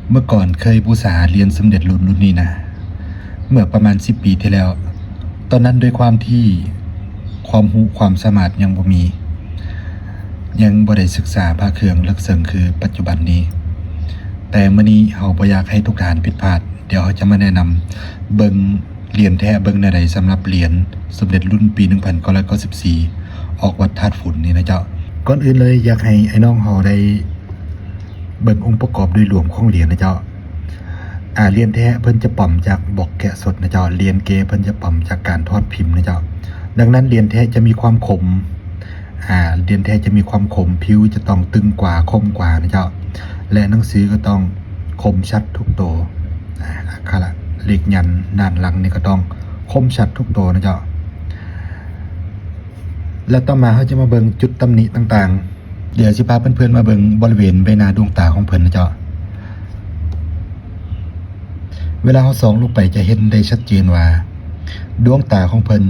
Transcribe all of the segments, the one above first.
ເມື່ອກ່ອນເຄີຍບູຊາຫຼຽນສົມເດັດລຸນລຸ້ນນີ້ນະ ເມື່ອປະມານສິບປີທີ່ແລ້ວ. ຕອນນັ້ນດ້ວຍຄວາມທີ່ຄວາມຮູ້ຄວາມສາມາດຍັງບໍ່ມີ, ຍັງບໍ່ໄດ້ສຶກສາພະເຄື່ອງເລິກເຊິ່ງຄືປັດຈຸບັນນີ້. ແຕ່ມື້ນີ້ເຮົາບໍ່ຢາກໃຫ້ທຸກທ່ານຜິດພາດ, ດຽວເຮົາຈະມາແນະນຳເບິ່ງຫຼຽນແທ້ເບິ່ງແນວໃດ ສຳລັບຫຼຽນສົມເດັດລຸນປີໜຶ່ງພັນເກົ້າຮ້ອຍເກົ້າສິບສີ່ ອອກວັດທາດຝຸ່ນນີ້ນະເຈົ້າ. ກ່ອນອື່ນເລີຍ ຢາກໃຫ້ອ້າຍນ້ອງເຮົາໄດ້ ເບິ່ງອົງປະກອບໂດຍລວມຂອງຫຼຽນນະເຈົ້າ. ອາ ຫຼຽນແທ້ເພິ່ນຈະປ້ອມຈາກບລັອກແກະສົດນະເຈົ້າ, ຫຼຽນເກເພິ່ນຈະປ້ອມຈາກການຖອດພິມນະເຈົ້າ. ດັ່ງນັ້ນຫຼຽນແທ້ຈະມີຄວາມຄົມ, ອາ ຫຼຽນແທ້ຈະມີຄວາມຄົມ, ຜິວຈະຕ້ອງຕຶງກວ່າ, ຄົມກວ່ານະເຈົ້າ, ແລະ ໜັງສືກໍຕ້ອງຄົມຊັດທຸກໂຕ. ອາ ອັກຂະເລກຍັນດ້ານຫຼັງນີ້ກໍຕ້ອງຄົມຊັດທຸກໂຕນະເຈົ້າ. ແລ້ວຕໍ່ມາເຮົາຈະມາເບິ່ງຈຸດຕຳໜິຕ່າງໆ. ດຽວຊິພາເພື່ອນໆມາເບິ່ງບໍລິເວນໃບໜ້າດວງຕາຂອງເພິ່ນນະເຈົ້າ. ເວລາເຮົາສ່ອງລົງໄປຈະເຫັນໄດ້ຊັດເຈນວ່າ ດວງຕາຂອງເພິ່ນ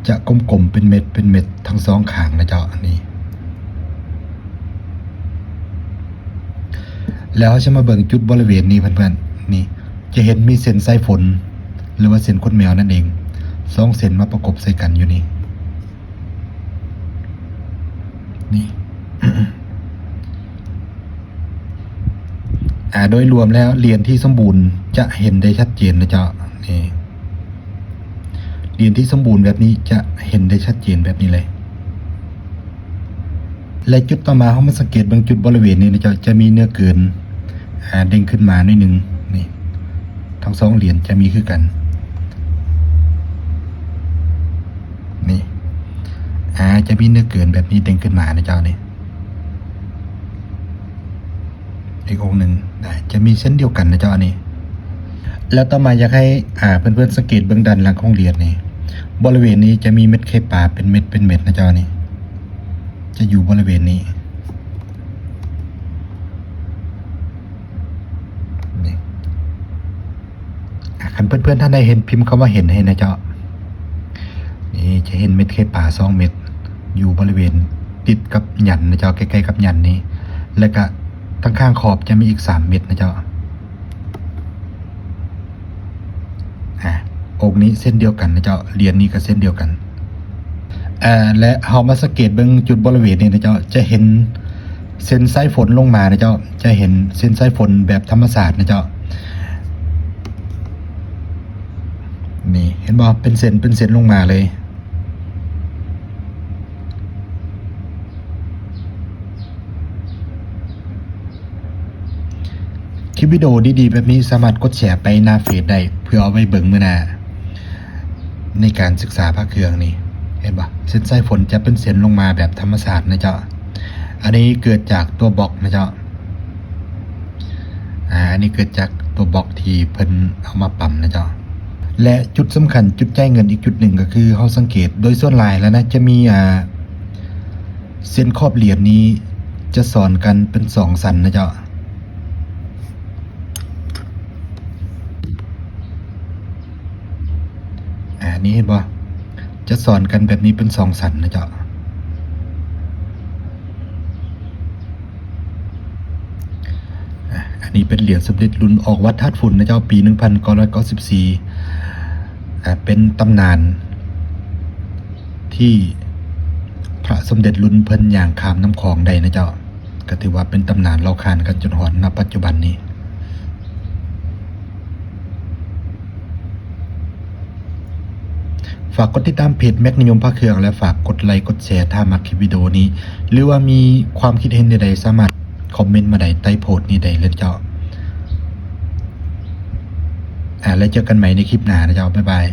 ຈະກົມໆເປັນເມັດເປັນເມັດທັງສອງຂ້າງນະເຈົ້າ. ອັນນີ້ ແລ້ວເຮົາຈະມາເບິ່ງຈຸດບໍລິເວນນີ້ເພື່ອນໆ ນີ້ ຈະເຫັນມີເສັ້ນສາຍຝົນ ຫຼືວ່າເສັ້ນຂົນແມວນັ້ນເອງ ສອງເສັ້ນມາປະກົບໃສ່ກັນຢູ່ນີ້. ນີ້ ອາ ໂດຍລວມແລ້ວຫຼຽນທີ່ສົມບູນຈະເຫັນໄດ້ຊັດເຈນນະເຈົ້າ. ນີ້ ຫຼຽນທີ່ສົມບູນແບບນີ້ຈະເຫັນໄດ້ຊັດເຈນແບບນີ້ເລີຍ. ແລະ ຈຸດຕໍ່ມາເຮົາມາສັງເກດເບິ່ງຈຸດບໍລິເວນນີ້ນະເຈົ້າ, ຈະມີເນື້ອເກີນ ອາ ເດັ່ງຂຶ້ນມາໜ້ອຍໜຶ່ງ. ນີ້ ທັງສອງຫຼຽນຈະມີຄືກັນ. ນີ້ ອາ ຈະມີເນື້ອເກີນແບບນີ້ເດັ່ງຂຶ້ນມານະເຈົ້າ. ນີ້ ອີກອົງໜຶ່ງນະ ຈະມີເຊັ່ນດຽວກັນນະເຈົ້າ ອັນນີ້. ແລ້ວຕໍ່ມາຢາກໃຫ້ ອາ ເພື່ອນໆສັງເກດເບິ່ງດ້ານຫຼັງຂອງຫຼຽນນີ້, ບໍລິເວນນີ້ຈະມີເມັດໄຂ່ປາເປັນເມັດເປັນເມັດນະເຈົ້າ. ນີ້ ຈະຢູ່ບໍລິເວນນີ້. ນີ້ ອາ ຄັນເພື່ອນໆທ່ານໃດເຫັນ ພິມຄຳວ່າເຫັນໃຫ້ນະເຈົ້າ. ນີ້ຈະເຫັນເມັດໄຂ່ປາສອງເມັດ ຢູ່ບໍລິເວນຕິດກັບຫຍັນນະເຈົ້າ, ໃກ້ໆກັບຫຍັນນີ້. ແລ້ວກະທາງຂ້າງຂອບຈະມີອີກສາມເມັດນະເຈົ້າ. ອາ ອົງນີ້ເຊັ່ນດຽວກັນນະເຈົ້າ, ຫຼຽນນີ້ກໍເຊັ່ນດຽວກັນ. ອາ ແລະ ເຮົາມາສັງເກດເບິ່ງຈຸດບໍລິເວນນີ້ນະເຈົ້າ, ຈະເຫັນເສັ້ນສາຍຝົນລົງມານະເຈົ້າ, ຈະເຫັນເສັ້ນສາຍຝົນແບບທຳມະຊາດນະເຈົ້າ. ນີ້ ເຫັນບໍ່? ເປັນເສັ້ນ ເປັນເສັ້ນລົງມາເລີຍ. ຄລິບວິດີໂອດີໆແບບນີ້ສາມາດກົດແຊໄປໜ້າເຟສໄດ້ ເພື່ອເອົາໄວ້ເບິ່ງມື້ໜ້າໃນການສຶກສາພະເຄື່ອງນີ້. ເຫັນບໍ່? ເສັ້ນສາຍຝົນຈະເປັນເສັ້ນລົງມາແບບທຳມະຊາດນະເຈົ້າ. ອັນນີ້ເກີດຈາກຕົວບລັອກນະເຈົ້າ. ອາ ອັນນີ້ເກີດຈາກຕົວບລັອກທີ່ເພິ່ນເອົາມາປ້ຳນະເຈົ້າ. ແລະ ຈຸດສຳຄັນ ຈຸດຈ່າຍເງິນອີກຈຸດໜຶ່ງກໍຄື ເຮົາສັງເກດໂດຍສ່ວນຫຼາຍແລ້ວນະ ຈະມີ ອາ ເສັ້ນຂອບຫຼຽນນີ້ຈະສອນກັນເປັນສອງຊັ້ນນະເຈົ້າ. ອາ ນີ້ເຫັນບໍ່? ຈະສອນກັນແບບນີ້ເປັນສອງຊັ້ນນະເຈົ້າ. ອາ ອັນນີ້ເປັນຫຼຽນສົມເດັດລຸນອອກວັດທາດຝຸ່ນນະເຈົ້າ, ປີໜຶ່ງພັນເກົ້າຮ້ອຍເກົ້າສິບສີ່. ອາ ເປັນຕຳນານທີ່ພະສົມເດັດລຸນເພິ່ນຍ່າງຂ້າມນ້ຳຂອງໄດ້ນະເຈົ້າ. ກໍຖືວ່າເປັນຕຳນານເລົ່າຂານກັນຈົນຮອດນະປັດຈຸບັນນີ້. ຝາກກົດຕິດຕາມເພຈແມັກນິຍົມພະເຄື່ອງ ແລະ ຝາກກົດໄລກົດແຊຖ້າມັກຄລິບວິດີໂອນີ້ ຫຼືວ່າມີຄວາມຄິດເຫັນແນວໃດ ສາມາດຄອມເມັນມາໄດ້ໃຕ້ໂພສນີ້ໄດ້ເລີຍເຈົ້າ. ອາ ແລ້ວເຈີກັນໃໝ່ໃນຄລິບໜ້ານະເຈົ້າ. ບາຍບາຍ.